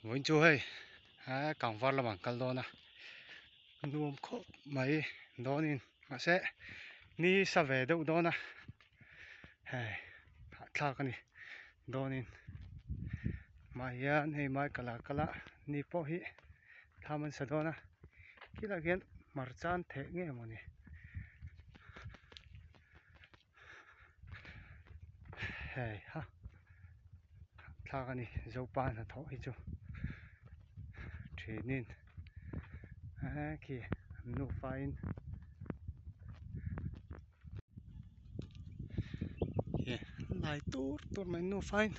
Vawiin chu hei kangvar lamah an kal dawn a nuam khawp mai dawnin mahse ni sa ve deuh dawn a hei hahthlak a ni dawnin mah hian hei mai kala kala ni pawh hi thlam an sa dawn a khilaiah khian hmarcha an theh nge mawni. Hei ha thlak a ni zopa hnathawh hi chu thinin eee khi an nufa in lai tur tur mai nufa in.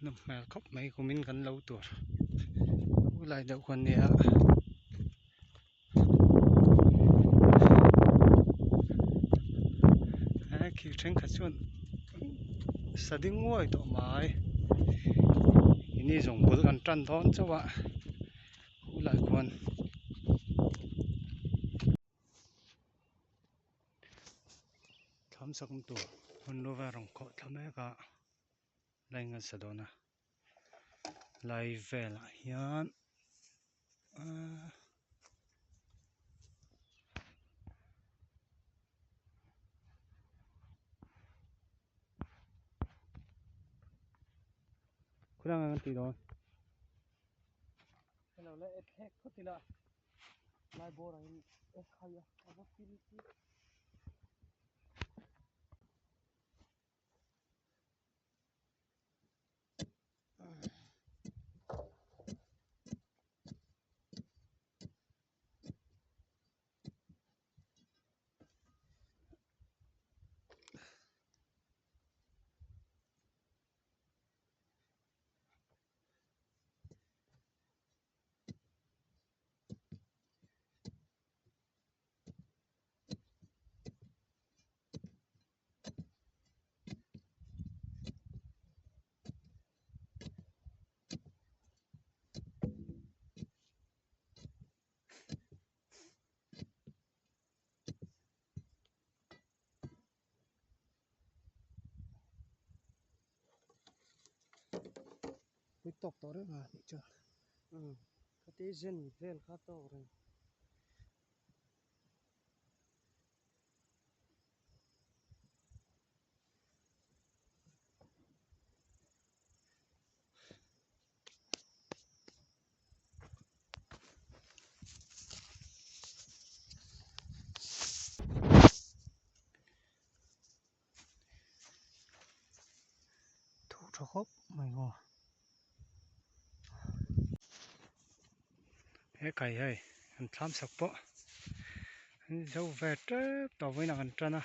Nawm hmel khawp mai kumin kan lo tur khulai deuh khaw nia. He khi thenkhat chuan sa ding nguai tawh mai ini zawng bul kan tan dawn chauh a khulai khuan. Thlam sak tur hun lova rawn khawh thla mek a line nasa dawn a lai velah hian ahh khawlai ah an tih dawn. Pui tawk tawh reng a tih chuan umm khati zen vel kha tawk reng. Thu tha khawp mai maw he kai hei an thlam sak pawh an zo ve tep tawh vawiin ah kan tan a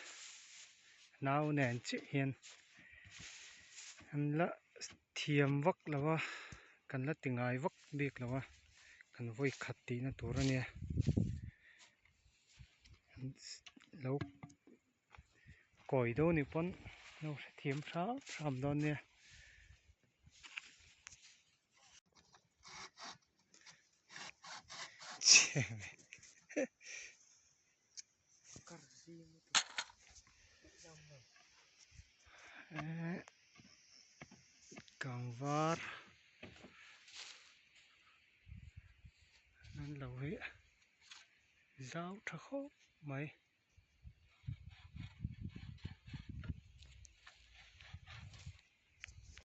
nau nen chiah hian an la thiam vak lo a kan la ti ngai vak bik lo a kan vawi khat tihna tur a nia lo. Kawi deuh anih pawn lo hrethiam hram hram dawn nia. Kangvar an lo hi zau tha khawp mai.